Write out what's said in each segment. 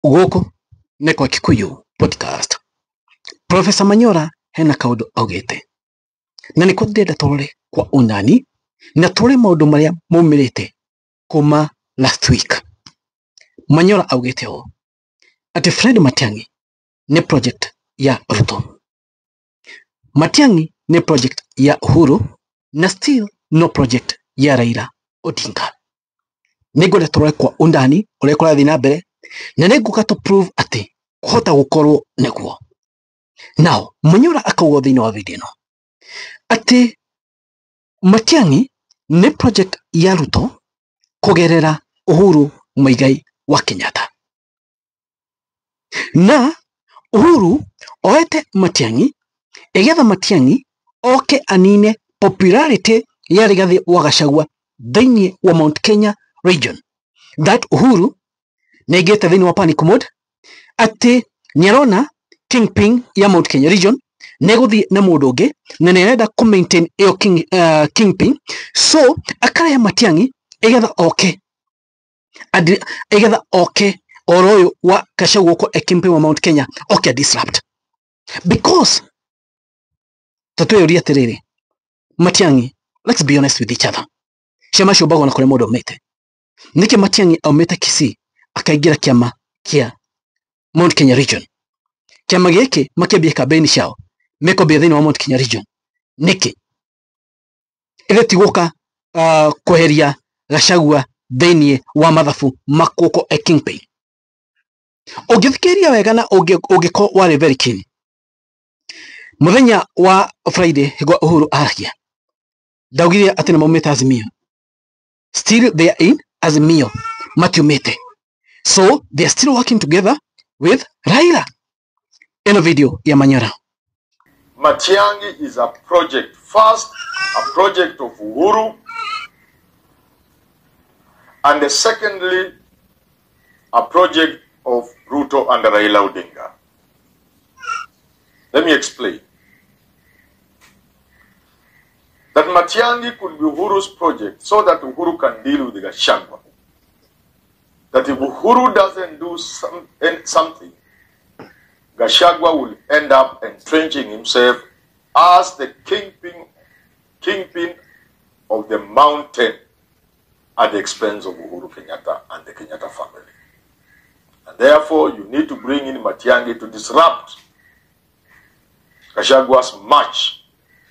Gũkũ nĩ kwa Kikuyu Podcast. Professor Manyora hena kaũndũ augĩte na nĩko ndĩrenda tũrore kwa undani na tũrore maũndũ marĩa maumĩrĩte kuma last week. Manyora augĩte ũũ atĩ Fred Matiang'i nĩ project ya Ruto, Matiang'i nĩ project ya Uhuru na still no project ya Raila Odinga. Nĩngwenda tũrore kwa undani ũrĩa kũrathiĩ na mbere na nĩngũka to prove atĩ kũhota gũkorwo nĩguo. Now Manyora akauga thĩinĩ wa video ĩno atĩ Matiang'i nĩ project ya Ruto kũgerera Uhuru Muigai wa Kenyatta, na Uhuru oete Matiang'i igetha Matiang'i oke anine popularity ya Rigathi wa Gachagua thĩinĩ wa Mount Kenya region. That Uhuru nĩaingĩrĩte thĩinĩ wa panic mode atĩ nĩarona kingpin ya Mount Kenya region nĩegũthiĩ na mũndũ ũngĩ na nĩarenda kũ maintain ĩyo kingpin, so akarehe Matiang'i igetha oke igetha oke oro ũyũ wa Gachagua gũkorwo e kingpin wa Mount Kenya oke disrupt, because tatwĩyũrie atĩrĩrĩ, Matiang'i, let's be honest with each other, ciama ciũmbagwo na kũrĩa mũndũ aumĩte. Nĩkĩ Matiang'i aumĩte Kisii akaingĩra kĩama kĩa Mount Kenya region? Kĩama gĩkĩ makĩambia campaign ciao mekwambia thĩinĩ wa Mount Kenya region nĩkĩ? Ithe ti gũka kweheria Gachagua thĩinĩ wa mathabu makũko e kingpin. Ũngĩthikĩrĩria wega na ũngĩkorwo warĩ very keen, mũthenya wa Friday hĩgo Uhuru aragia ndaugire atĩ nĩmaumĩte Azimio, still they are in Azimio, matiumĩte, so they are still working together with Raila. Ĩno video ya Manyora. Matiang'i is a project. First, a project of Uhuru, and secondly, a project of Ruto and Raila Odinga. Let me explain. That Matiang'i could be Uhuru's project so that Uhuru can deal with the Gachagua. That if Uhuru doesn't do something, Gachagua will end up entrenching himself as the kingpin of the mountain at the expense of Uhuru Kenyatta and the Kenyatta family. And therefore, you need to bring in Matiang'i to disrupt Gachagua's march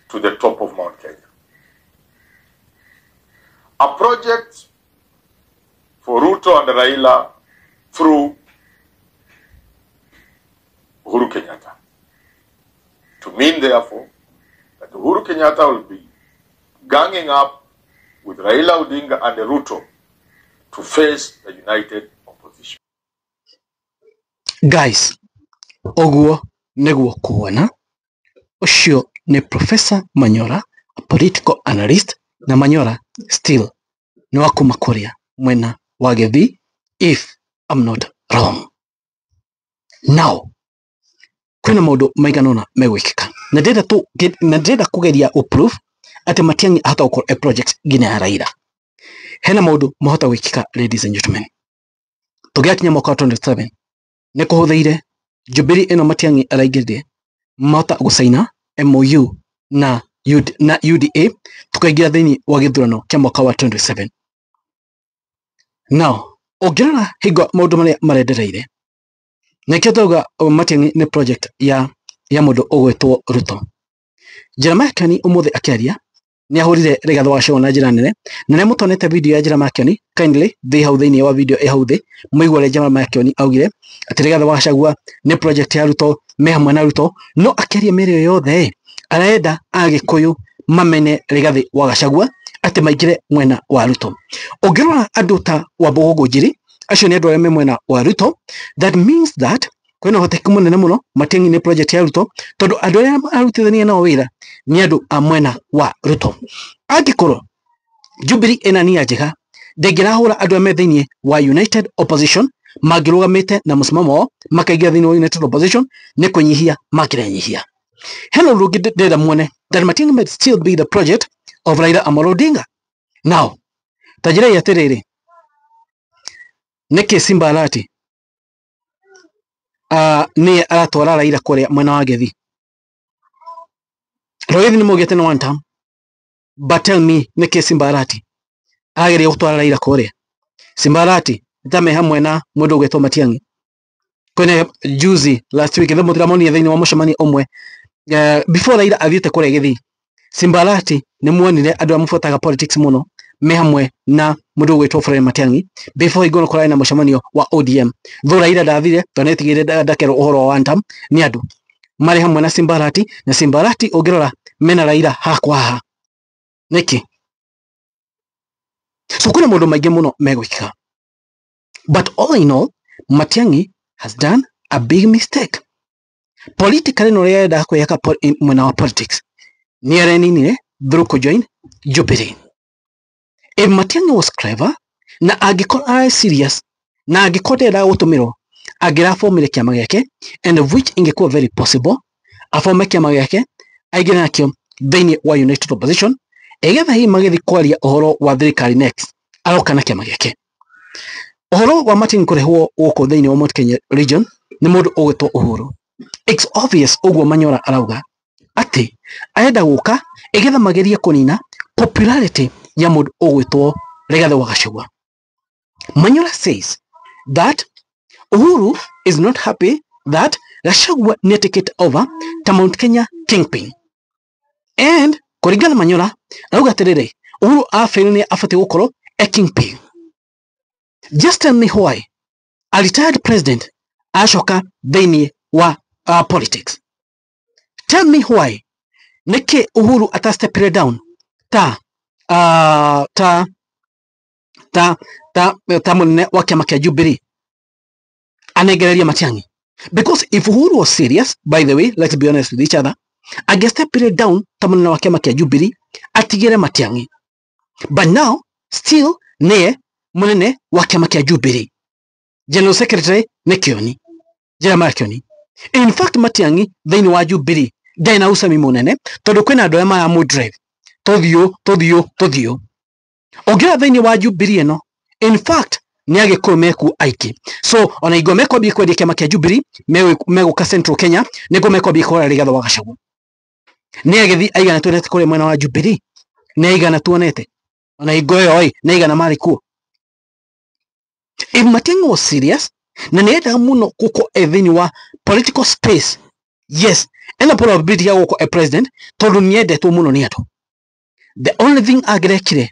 to the top of Mount Kenya. A project for Ruto and Raila through Uhuru Kenyatta. To mean, therefore, that Uhuru Kenyatta will be ganging up with Raila Odinga and Ruto to face the united opposition. Guys, ũguo nĩguo kuona ũcio nĩ Professor Manyora, a political analyst, na Manyora still nĩ wa kuma kũrĩa mwena wa Gĩthii, if I'm not wrong. Now kwĩna maũndũ maigana ũna megwĩkĩka na ndĩrenda kũgeria proof atĩ Matiang'i ahota gũkorwo e project nginya ya Raila. Hena maũndũ mahota gwĩkĩka, ladies and gentlemen. Tũgĩakinya mwaka wa 27 nĩ kũhũthĩire Jubilee ĩno Matiang'i araingĩrire mahota gũcaina MOU na UDA tukaingĩra thĩinĩ wa gĩthurano kĩa mwaka wa 27. Now ũngĩrora hingo maũndũ marĩa marendereire, nĩkĩo twauga Matiang'i nĩ project ya mũndũ ũgwĩtwo Ruto. Jeremiah Kioni ũmũthĩ akĩaria nĩ ahũrire Rigathi wa Gachagua na njĩra nene, na nĩ mũtonete video ya Jeremiah Kioni, kindly thĩ hau thĩinĩ wa video ĩ hau thĩ mũigue ũrĩa Jeremiah Kioni augire atĩ Rigathi wa Gachagua nĩ project ya Ruto, me hamwe na Ruto, no akĩaria mĩario yothe arenda Agĩkũyũ mamene Rigathi wa Gachagua atĩ maingĩre mwena wa Ruto. Ũngĩrora andũ ta Wambugu Ngunjiri, acio nĩ andũ arĩa me mwena wa Ruto, that means that kwĩna ũhotekeku mũnene mũno Matiang'i nĩ project ya Ruto, tondũ andũ arĩa arutithania nao wĩra nĩ andũ a mwena wa Ruto. Angĩkorwo Jubilee ĩna nia njega, ndĩngĩrahũra andũ arĩa me thĩinĩ wa United Opposition mangĩrũgamĩte na mũsimamo wao makaingĩra thĩinĩ wa United Opposition nĩ kũnyihia makĩrenyihia. Hena ũndũ ũngĩ ndĩrenda muone, that Matiang'i might still be the project of Raila Amolo Odinga. Now ta njĩrai atĩrĩrĩ, nĩkĩ Simba Arati Nĩ aratwara Raila kũrĩa mwena wa Gĩthii. Rũrĩrĩ nĩ maugĩte nĩ one term, but tell me nĩkĩ Simba Arati arageria gũtwara Raila kũrĩa? Simba Arati ta me hamwe na mũndũ ũgwĩtwo Matiang'i. Kwĩna juzi last week ithe mũtiramonire thĩinĩ wa mũcemanio ũmwe, before Raila athiĩte kũrĩa Gĩthii, Simba Arati nĩ muonire andũ arĩa mabuataga politics mũno me hamwe na mũndũ ũgwĩtwo Fred Matiang'i before hingo kũrarĩ na mũcemanio wa ODM. Though Raila ndathire tondũ nĩetigĩrire ndakerwo ũhoro wa one term nĩ andũ marĩ hamwe na Simba Arati, na Simba Arati ũngĩrora mena Raila hakwa haha nĩkĩ? So kwĩna maũndũ maingĩ mũno megwĩkĩka, but all in all Matiang'i has done a big mistake politically. No ũrĩa endaga kwĩyaka mwena wa politics nĩ areninire through kũjoin Jubilee. If Matiang'i was clever na angĩkorwo arĩ serious na angĩkorwo ndendaga gũtũmĩrwo, angĩrabomire kĩama gĩake, and of which ingĩkorwo very possible abome kĩama gĩake aingĩre nakĩo thĩinĩ wa United Opposition, ĩgetha hihi magĩthiĩ kwaria ũhoro wa thirikari next aroka na kĩama gĩake. Ũhoro wa Matiang'i kũrehwo gũkũ thĩinĩ wa Mount Kenya region nĩ mũndũ ũgwĩtwo Uhuru, it's obvious ũguo Manyora arauga atĩ arenda gũka ĩgetha magerie kũnina popularity ya mũndũ ũgwĩtwo Rigathĩ wa Gachagua. Manyora says that Uhuru is not happy that Gachagua nĩ take over ta Mount Kenya kingpin, and kũringana na Manyora arauga atĩrĩrĩ, Uhuru afeel nĩ abatiĩ gũkorwo e kingpin. Just tell me why a retired president acoka thĩinĩ wa politics. Tell me why nĩkĩ Uhuru ata step down ta ta ta ta ta mũnene wa kĩama kĩa Jubilee anengereria Matiang'i? Because if Uhuru was serious, by the way, let's be honest with each other, angĩ step down ta mũnene wa kĩama kĩa Jubilee atigĩre Matiang'i, but now still nĩye mũnene wa kĩama kĩa Jubilee. General Secretary nĩ Kioni, Jeremiah Kioni. In fact, Matiang'i thĩinĩ wa Jubilee ndarĩ na ũcemi mũnene tondũ kwĩna andũ arĩa maramũ drive tũthiũ tũthiũ tũthiũ. Ũngĩrora thĩinĩ wa Jubilee ĩno, in fact nĩ Agĩkũyũ mekuo aingĩ, so ona ingo mekwambia kwendia kĩama kĩa Jubilee megũka Central Kenya nĩguo mekwambia kũhũra Rigathĩ wa Gachagua. Nĩ agĩthi aigana tuonete kũrĩa mwena wa Jubilee? Nĩ aigana tuonete? Ona hingo ĩyo ĩ nĩ aigana marĩ kuo? If Matiang'i was serious na nĩ endaga mũno gũkorwo e thĩinĩ wa political space, yes, ena probability ya gũkorwo e president tondũ nĩ endetwo mũno nĩ andũ, the only thing angĩrekire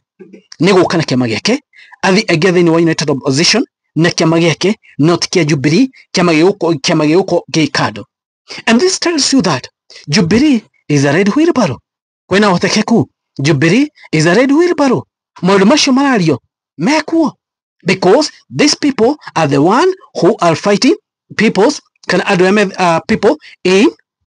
nĩ gũka na kĩama gĩake athi aingĩre thĩinĩ wa United Opposition na kĩama gĩake, not kĩa Jubilee, kĩama gĩgũkorwo gĩ kando. And this tells you that Jubilee is a red wheelbarrow. Kwĩna ũhotekeku Jubilee is a red wheelbarrow. Maũndũ macio marario mekuo because these people are the one who are fighting peoples kana andũ arĩa people in